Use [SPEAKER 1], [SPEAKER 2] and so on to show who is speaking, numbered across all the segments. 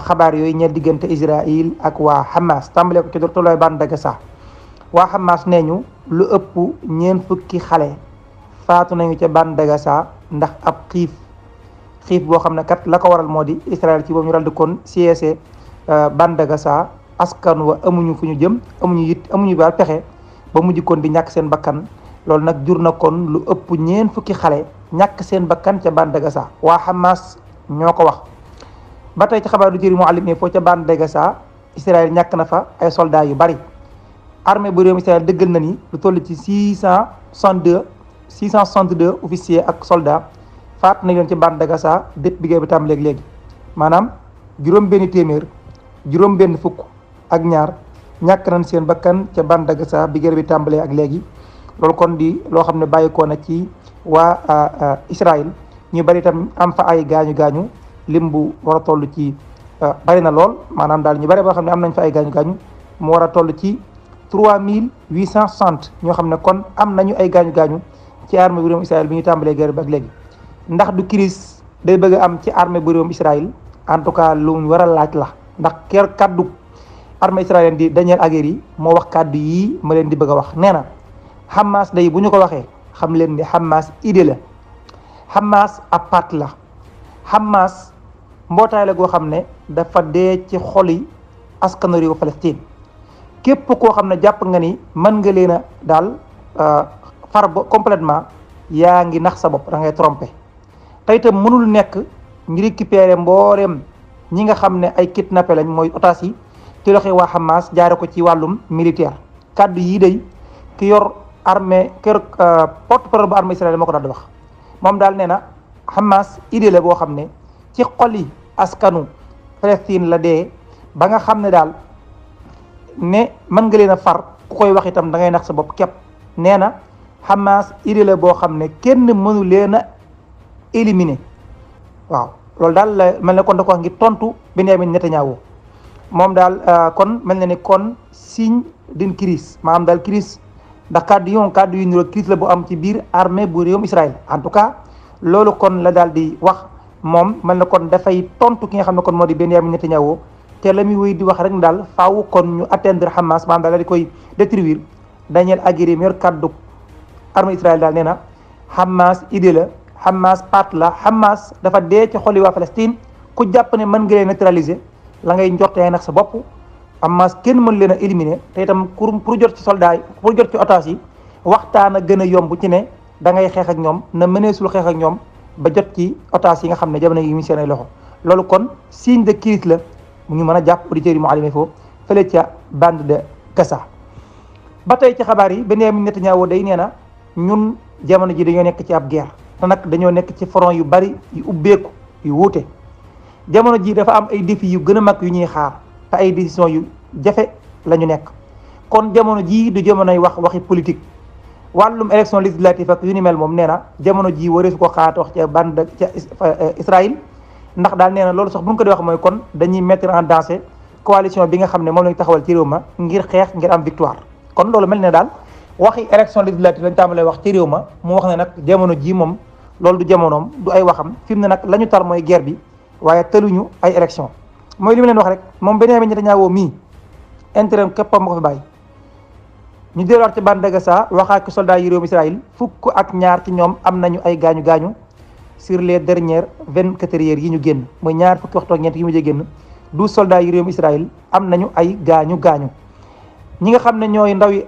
[SPEAKER 1] xabaar yooyu ñeel diggante Israël ak waa Hamas tàmbale ko ci tolluwaay bande de Gaza. waa Hamas nee ñu lu ëpp ñeent fukki xale faatu nañu ca bande de Gaza ndax ab xiif boo xam ne kat la ko waral moo di Israël ci boobu ñu dal di kon siège bande de Gaza askan wa amuñu fu ñu jëm amuñu baal pexe ba mujj kon di ñàkk seen bakkan. loolu nag jur na kon lu ëpp ñeent fukki xale ñàkk seen bakkan ca bande de Gaza waa Hamas ñoo ko wax. ba tey ci xabaar du jëri Mouhalim foo ca bande de Gaza Israël ñàkk na fa ay soldats yu bari. armée bu réewum Israël dëggal na ni lu toll ci 662 officiers ak soldats faat nañ leen ci bande de Gaza depuis bi bi tàmbaleeg léegi maanaam juróom-benn fukk ak ñaar ñàkk nañ seen bakkan ca bande de Gaza bi bi tàmbalee ak léegi. loolu kon di loo xam ne bàyyikoo na ci waa Israël ñu bari itam am fa ay gaañu lim bu war a toll ci bari na lool maanaam daal ñu bari boo xam ne am nañ fa ay gaañu mu war a toll ci 3860 ñoo xam ne kon am nañu ay gaañu ci armée bu réewum Israël bi ñu tàmbalee guerre bi ak léegi. ndax du crise day bëgg a am ci armée bu réewum Israël en tout cas lu ñu war a laaj la ndax kaddu armée israélienne di Daniel Hagari moo wax kaddu yii ma leen di bëgg a wax nee na. Hamas day bu ñu ko waxee xam leen ni Hamas idée la Hamas ab part la Hamas mbootaay la goo xam ne dafa dee ci xoli askanu réewu Palestine képp koo xam ne jàpp nga ni mën nga leen a daal far ba complètement yaa ngi nax sa bopp da ngay trompé te itam mënul nekk ñu récupérer mbooleem ñi nga xam ne ay kidnappé lañ mooy otages yi ci loxo waa Hamas jaare ko ci wàllum militaire kàddu yii day ki yor armée porte-parole bu armée israël moo ko daal di wax moom daal nee na Hamas idée la boo xam ne ci xoli askanu Palestine la dee ba nga xam ne daal ne mën nga leen a far ku koy wax itam da ngay nax sa bopp képp nee na Hamas idée la boo xam ne kenn mënu leen a éliminer waaw loolu daal la mel ne kon da ko wax ngir tontu Benyamin Netanyahu moom daal kon mel na ni kon signe d'une crise maanaam daal crise ndax kàddu yu niroo crise la bu am ci biir armée bu réewum Israël en tout cas loolu kon la daal di wax moom mel na kon dafay tontu ki nga xam ne kon moo di Benyamin Netanyahu te la muy wéy di wax rek daal faaw kon ñu atteindre Hamas maanaam daal di koy détruire Daniel Hagari yor kàddu armée Israël daal nee na Hamas idée la Hamas part la Hamas dafa dee ci xoli waa Palestine ku jàpp ne mën nga leen neutraliser la ngay njortee nag sa bopp Hamas kenn mën leen a éliminer te itam pour jot ci soldats yi pour jot ci otages yi waxtaan a gën a yomb ci ne da ngay xeex ak ñoom na mëneesul xeex ak ñoom ba jot ci otages yi nga xam ne jamono yi mu seen ay loxo loolu kon signe de crise la mu ñu mën a jàpp auditeurs yi Mouhalim Info fële ca bande de Gaza. ba tey ci xabaar yi Benyamin Netanyahu day nee na ñun jamono ji dañoo nekk ci ab guerre te nag dañoo nekk ci front yu bari yu ubbeeku yu wuute jamono ji dafa am ay défis yu gën a mag yu ñuy xaar te ay décisions yu jafe la ñu nekk kon jamono jii du jamonoy waxi politique wàllum élection législative ak yu ni mel moom nee na jamono jii waree su ko xaat wax ca bande ca Israël ndax daal nee na loolu sax bu ñu ko di wax mooy kon dañuy mettre en danger coalition bi nga xam ne moom lañu taxawal ci réew ma ngir xeex ngir am victoire kon loolu mel ne daal waxi élection législative lañ tàmbalee wax ci réew ma mu wax ne nag jamono jii moom loolu du jamonoom du ay waxam fi mu ne nag la ñu tar mooy guerre bi waaye tëluñu ay élection mooy li ma leen wax rek moom Benyamin Netanyahu mii intérêt képp ma ko fi bàyyi ñu delluwaat ci bande de Gaza wax ak soldats yi réewum Israël fukk ak ñaar ci ñoom am nañu ay gaañu sur les dernières 24 heures yi ñu génn mooy ñaar fukki waxtu ak ñeent yi mujjee génn 12 soldats yi réewum Israël am nañu ay gaañu ñi nga xam ne ñooy ndaw yi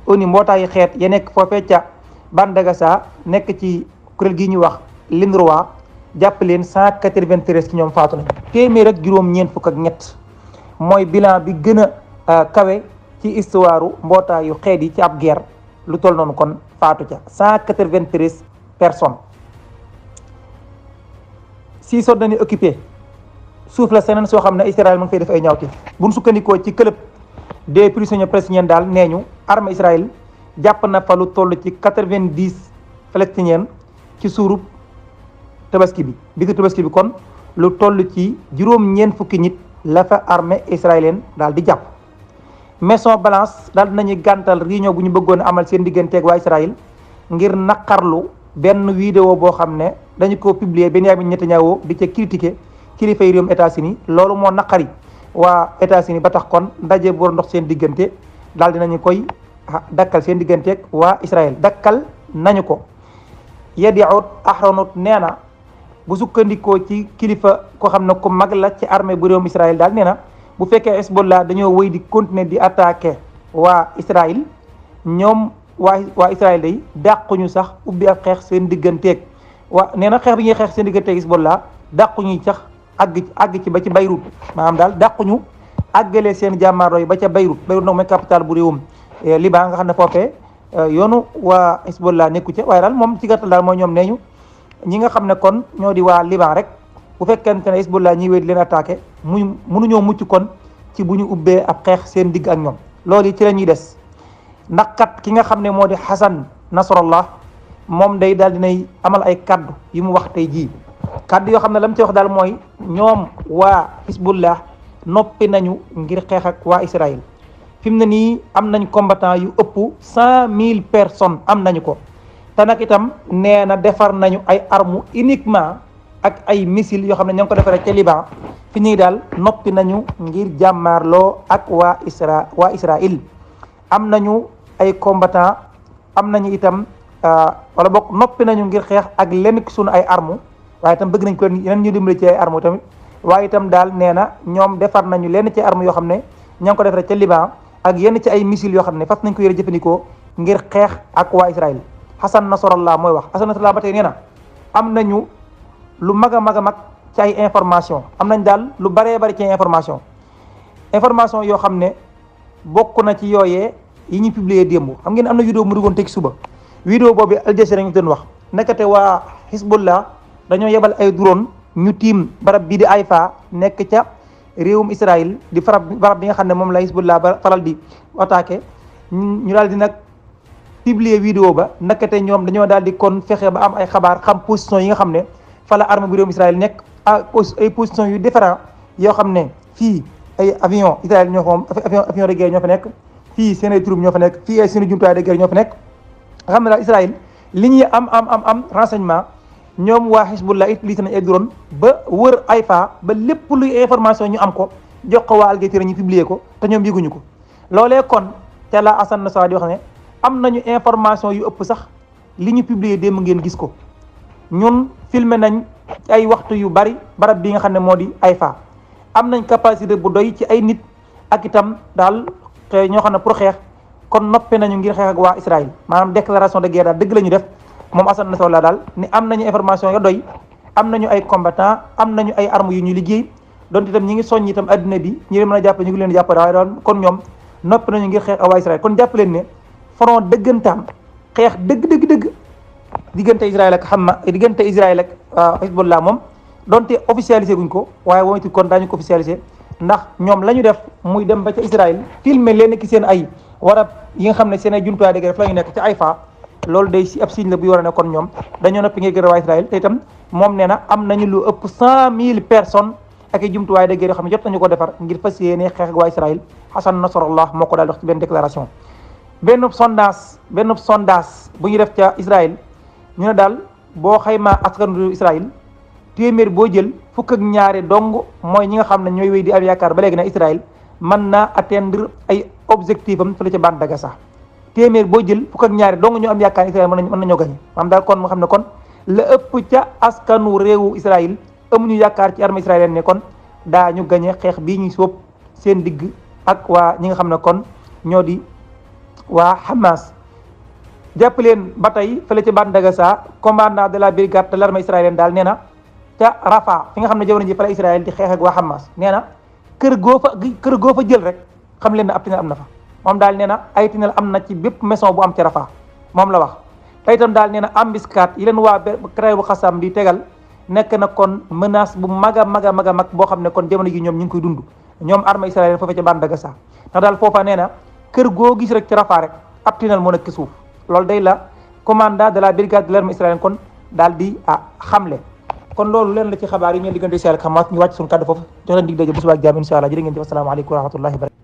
[SPEAKER 1] ONU mbootaayu xeet ya nekk foofee ca bande de Gaza nekk ci kuréel gi ñuy wax l'UNRWA jàpp leen 193 ci ñoom faatu nañ téeméer ak juróom-ñeent fukk ak ñett mooy bilan bi gën a kawe ci histoire mbootaayu xeet yi ci ab guerre lu toll noonu kon faatu ca 193 personnes. si soo dañuy occupé suuf la seneen soo xam ne Israël mu ngi fay def ay ñaawte bu ñu sukkandikoo ci club des prisonniers palestiniens daal nee ñu armée Israël jàpp na fa lu toll ci 90 palestiniens ci suurub tabaski bi bisu tabaski bi kon lu toll ci juróom-ñeent fukki nit la fa armée israélienne daal di jàpp. Maison Blanche daal dinañuy gàntal réunion bu ñu bëggoon a amal seen digganteeg waa Israël ngir naqarlu benn vidéo boo xam ne dañu ko publier Benyamin Netanyahu di ca critiquer kilifa yi réewum États-Unis loolu moo naqari waa États-Unis ba tax kon ndaje bu war ndox seen diggante daal dinañu koy dakkal seen digganteeg waa Israël dakkal nañu ko. Yediut Ahronot nee na bu sukkandikoo ci kilifa koo xam ne ku mag la ci armée bu réewum Israël daal nee na bu fekkee Hezbollah dañoo wéy di continuer di attaquer waa Israël ñoom waa Israël day dàquñu sax ubbi ab xeex seen digganteeg nee na xeex bi ñuy xeex seen digganteeg Hezbollah dàquñu sax àgg ci ba ci Beyrouth maanaam daal dàquñu àggale seen jàmmaarloo yi ba ca Beyrouth nag mooy capitale bu réewum Liban nga xam ne foofee yoonu waa Hezbollah nekku ca waaye daal moom ci gàttal daal mooy ñoom nee ñu ñi nga xam ne kon ñoo di waa Liban rek bu fekkente ne Hezbollah ñi wéy di leen attaqué mënuñoo mucc kon ci bu ñu ubbee ab xeex seen digg ak ñoom loolu yi ci la ñuy des ndax kat ki nga xam ne moo di Hassan Nasrallah moom day daal dinay amal ay kaddu yi mu wax tey jii kaddu yoo xam ne la mu ci wax daal mooy ñoom waa Hezbollah noppi nañu ngir xeex ak waa Israël fi mu ne nii am nañ combattant yu ëpp 100 000 personnes am nañu ko te nag itam nee na defar nañu ay armes uniquement ak ay missiles yoo xam ne ñoo ngi ko defaree ca Liban fi ñuy daal noppi nañu ngir jàmmaarloo ak waa Israël am nañu ay combattant am nañu itam wala boog noppi nañu ngir xeex ak lenn suñu ay armes waaye itam bëgg nañ ko yeneen ñu dimbali ci ay armes tamit waaye itam daal nee na ñoom defar nañu lenn ci armes yoo xam ne ñoo ngi ko defaree ca Liban ak yenn ci ay missiles yoo xam ne fas nañ ko yore jëfandikoo ngir xeex ak waa Israël Hassan Nasrallah mooy wax Hassan Nasrallah ba tey nee na am nañu lu mag a mag a mag ci ay information am nañ daal lu baree bari ci information yoo xam ne bokk na ci yooyee yi ñu publier démb xam ngeen am na vidéo mu duggoon teg suba vidéo boobu Al Jazeera ñu doon wax nekkate waa Hezbollah dañoo yebal ay drone ñu tiim barab bii di Haïfa nekk ca réewum Israël di barab bi nga xam ne moom la Hezbollah ba faral di attaqué ñu daal di nag publier vidéo ba nekkate ñoom dañoo daal di kon fexe ba am ay xabaar xam position yi nga xam ne fa la armée bu réewum Israël nekk ay position yu différent yoo xam ne fii ay avion Israël ñoo fa moom avion de guerre ñoo fa nekk fii seen ay troupes ñoo fa nekk fii ay seen jumtuwaay de guerre ñoo fa nekk nga xam ne daal Israël li ñuy am renseignement ñoom waa Hezbollah utilisé nañ ay drone ba wër Haïfa ba lépp luy information ñu am ko jox ko waa Al Jazeera ñu publier ko te ñoom yëguñu ko loolee kon te la Hassan Nasrallah di wax ne am nañu information yu ëpp sax li ñu publier démb ngeen gis ko ñun filmé nañ ay waxtu yu bari barab bi nga xam ne moo di Haïfa am nañ capacité bu doy ci ay nit ak itam daal te ñoo xam ne pour xeex kon noppi nañu ngir xeex ak waa Israël maanaam déclaration de guerre daal dëgg la ñu def moom Hassan Nasrallah daal ni am nañu information ya doy am nañu ay combattant am nañu ay armes yu ñu liggéey donte itam ñi ngi soññ itam adduna bi ñi leen mën a jàppale ñu ngi leen jàppale waaye daal kon ñoom noppi nañu ngir xeex ak waa Israël kon jàpp leen ne front dëggantaan xeex dëgg diggante Israël ak Hezbollah moom donte officialisé guñ ko waaye wooy kon daañu ko officialisé ndax ñoom la ñu def muy dem ba ca Israël filmer leen ki seen ay warab yi nga xam ne seen ay jumtuwaay de guerre fa la ñu nekk ca Haïfa loolu day si ab signe la bu yore ne kon ñoom dañoo noppi ngir gën a waa Israël te itam moom nee na am nañu lu ëpp 100 000 personnes ak i jumtuwaay de guerre yoo xam ne jot nañu ko defar ngir fas yéene xeex ak waa Israël Hassan Nasrallah moo ko daal wax ci benn déclaration benn sondage bu ñu def ca Israël ñu ne daal boo xaymaa askanu Israël téeméer boo jël fukk ak ñaari dong mooy ñi nga xam ne ñooy wéy di am yaakaar ba léegi ne Israël mën naa atteindre ay objectif am fële ca bande de Gaza téeméer boo jël fukk ak ñaari dong ñu am yaakaar Israël mën nañoo gañe maanaam daal kon moo xam ne kon la ëpp ca askanu réewu Israël amuñu yaakaar ci armée israélienne ne kon daañu gañe xeex bii ñuy sóob seen digg ak waa ñi nga xam ne kon ñoo di waa Hamas jàpp leen ba tey fële ca bande de Gaza commandant de la brigade de l'armée israélienne daal nee na ca Rafah fi nga xam ne jamono ji fa la Israël di xeex ak waa Hamas nee na kër goo fa jël rek xam leen ne ab tunnel am na fa moom daal nee na ay tunnel am na ci bépp maison bu am ca Rafah moom la wax te itam daal nee na embuscade yi leen waa crée bu Qassam di tegal nekk na kon menace bu mag a mag boo xam ne kon jamono ji ñoom ñu ngi koy dund ñoom armée israélienne foofu ca bande de Gaza ndax daal foofa nee na kër goo gis rek ci Rafah rek ab tunnel moo nekk suuf loolu day la commandant de la brigade de l'armée israélienne kon daal di xamle kon loolu leen la ci xabaar yi ñeen diggante Israël ak Hamas ñu wàcc suñu kàddu foofu jox leen dig daje bu subaa ak jàmm inshallah jërë ngeen jëf asalaamaaleykum wa rahmatullahi wa barakatuh